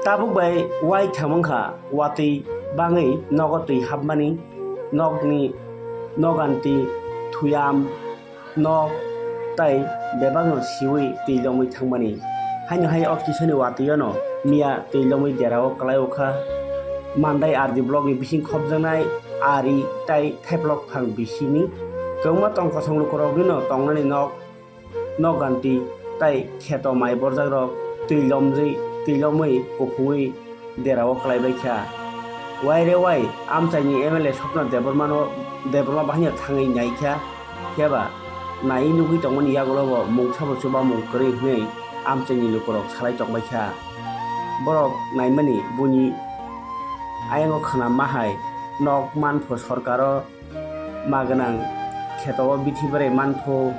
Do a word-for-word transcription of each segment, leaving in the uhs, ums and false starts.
Tabuk bai uaitham wngkha, watwi bangwi nogo twi hapmani, nokni noganti, thuyam, nok tei bebakno siwi twi lomwi thangmani. Haino hai o kisani watwino miya twi lomwi derao kwlai okha. Mandai R D block ni bising khopjaknai ari tei thaiplok phang bisingni kwbangma tong kosong lukuroknino tongnani nok, nok ganti tei kheto mai borjakrok twi lomjwi, twi lomwi kuphungwi derao kwlaibai kha. Waire wai amchaini M L A Swapna Debbarmano, Debbarma bahino thangwi naikha, phiya ba naiwi nugwi tongmani yagulo bo mungsabo chubamung kwrwi hwnwi amchaini lukurok salai tongbai kha. Borok naimani buini ayango khwnama hai nok manpho sorkaro ma gwnang kheto o bithi berai manpho,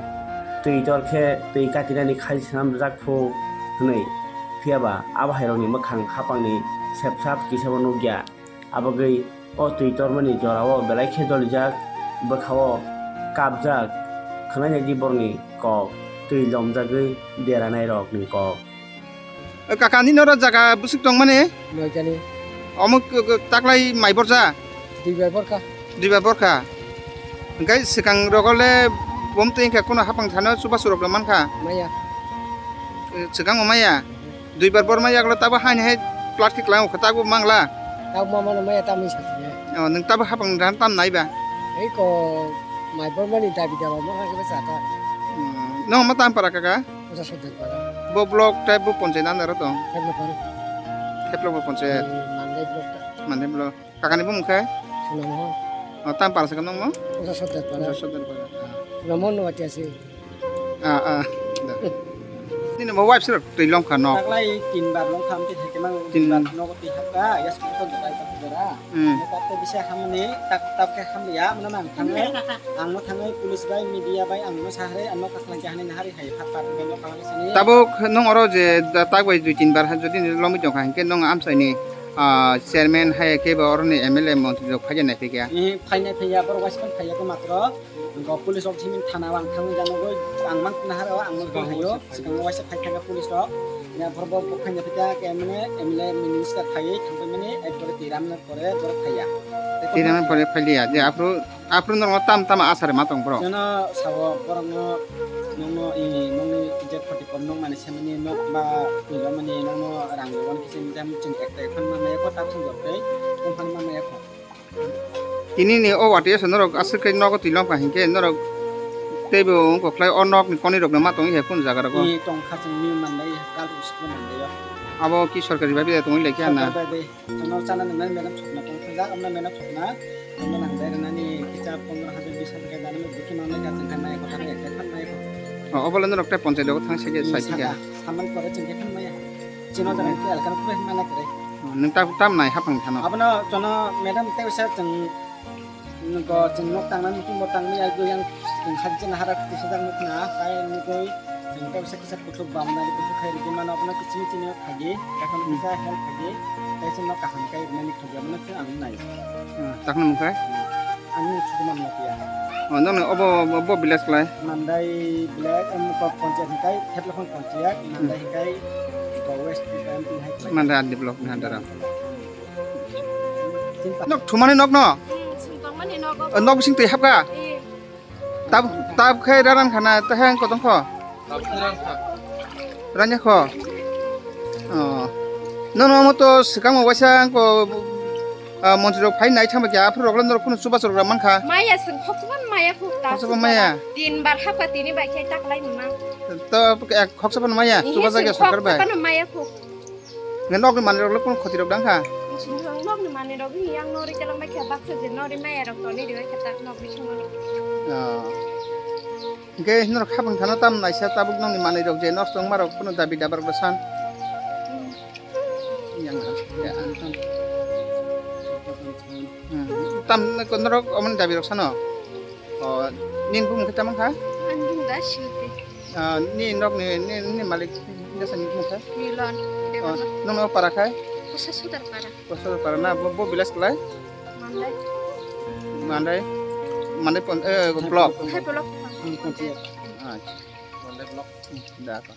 twi tor khe twi katinani khai swnam rwjak pho hwnwi. Phiya ba abo hairokni mwkhang hapangni sepsap kisabo nukya. Abagwi o twi tormani jorao belai khe jolijak, bwkhao kapjak. Khwnainai di borokni kok, twi lomjagwi deranairokni kok. O kaka, nini oro jaga bwswk tongmani? Noikani. Omo k-, k-, taklai mai borja? Duibar borkha. Duibar borkha. Hwnkhe swkang rogo le bom twi wngkha, kono hapang thano chubachu rok mankha? Maya. Eh, swkang bo maya? Duibar bor maya, yagulo tabo haini hai plastic lang kha, tabo mangla? Tabo mamano maya, tamo sakya. Oh, nwng tabo hapang thano tam naiba? Ei ko mai bormani dabi daba mangkha khe bwsa ta. Hmm. Nwng ma tam para kaka? Usa sodar para. Bo block tei bo ponchayat under o tong? Theplo para. Theplo bo ponchayat. Hmm, Mandai block ta. Mandai block. Kakani bumung khe? Suna Mohon. Oh, tam para se nong mo? Usa sodar para. Usa sodar para. Suna Mohon no wati ase. Ah, ah. Da. Nini bo wife sir twi lom kha nok. Taklai tin bar lom kham ti theke mang. Tin. Tin bar nok ti hakka, ya school ko dokai ta dora. Hmm. Mo kok to bisa hamni tak tak ke ham ya, mana mang thang. Ang no thangai police bai, media bai, ang no sahre, ang no kakhwlai jahani nahari hai, phat phat no kakhwlai sani. Tabuk nwng oro je da tak bai dui tin bar ha jodi lomwi tongkha, hinkhe nwng amchaini, ah, chairman hai khe ba oroni M L A montri rok phai nai phikya? Eh, phai nai phikya, borok waisa phai ya ko matro. Go police rok simi thana o ang thangwi jano goi, ang mang naharo, ang mang tong hayo, sikang waisa phai thangkha police rok. Ya borok bo phai nai phikya, ke mane M L A minister phai thangwi mane ekbare tiram na pore borok phai ya. Tiram na pore phai ya, je afro Aphuru norok tam tam asari ma tong borok? Jono sabo borokno, nokno, i, nokni ijat khoti por nok mani semani nok ba twi rok mani nokno rang rok kisa jam chwng ekta ekphano ma maya kho, tak song jok tei tongphano ma maya kho. Tini ni o watwi se norok aswk khe nogo twi lom kha hinkhe norok teibo wngkok khlai o nokni konwi rokno ma tongwi hai phano jaga rogo. I tong kha chwng ni mandai kal usukno mandai o. Abo ki sorkari bai bai tongwi lai khe na? Sorkari bai bai. Jono chana nang nai madam sokna tong kha jak amna madam sokna. Jono nang jai rwnani kisa pondro hajar bis hajar khe dana bikhi ma nai ka chwng kha nai kho thang ekta khan nai kho. O, obo le norok tei ponchai dogo thang se khe. Hmm, sai saka. Saman pore chwng khe khan maya. Chino jana khe alkan khe mana kre. O, nwng ta tam nai haphang thano. Abono jono madam tei usa chwng Nokgo chwng nok tangna muchungbo tangwi yak yang chwng kha jena hara kisa jak nukna, tai nugwi chwng tei bisa kisa kuchuk bamnani kuchuk khai rwgwi mano, abono kiching chini phagi, ekhon kisa help phagi, tei chwng nok kaham khe rwnani phagi, abono chwng ang nai. Hmm, takno mung khe? Ang nung chukuma nokya. Oh, nokni obo, obo village klai? Mandai village, em, kok ponchayat hingkai, Kheplakhong ponchayat, Mandai hingkai, West M P hai klai. Mandai R D block ni under o. Nok thumani nok no? Hmm, sung tongmani nogo. O, nok bising twi hapkha? Eh. Tab, tab khai raran khana, ta hang kotong kho? Ranya kho? Oh. Nono mo to sikang mo waisa ko, ah, montri rok phai nai thangba kya, aphuru rok le norok phunu chuba chorok mankha. Maya sung khokchubon maya khuk ta. Khokchubon maya? Din bar hapkha tini bai khai taklai nima. To, eh, khokchubon maya, eh, chuba sung jagya sorkar bai. Khokchubon maya khuk. Nge nokni manwi rok le kunu khoti rok dang kha? Nokni manwi rok ni yang nori kelang bai kha baksa je nori maya rok toni ribai kha ta nok bisingo. Ah. Hingke norok habang thana tam naisa tabuk nokni manwi rok je nosto wngma rok kunu dabi dabar bwsan. Yang ya, tam. Hmm. Tam norok omoni dabi rok sano. Oh, nini bumung khe tamo kha? Ani bumung da Silti. Ah, ni nok ni, ni, ni malik ni sa ni bumung kha? Milon. Oh, Debbarma. Nong no para khai? Kosa Sudar para. Kosa Sudar para na, bo, bo village klai? Mandai. Mandai. Mandai pon, eh, block. Hai block. Hmm, ponchayat. Acha. Mandai block. Da pa.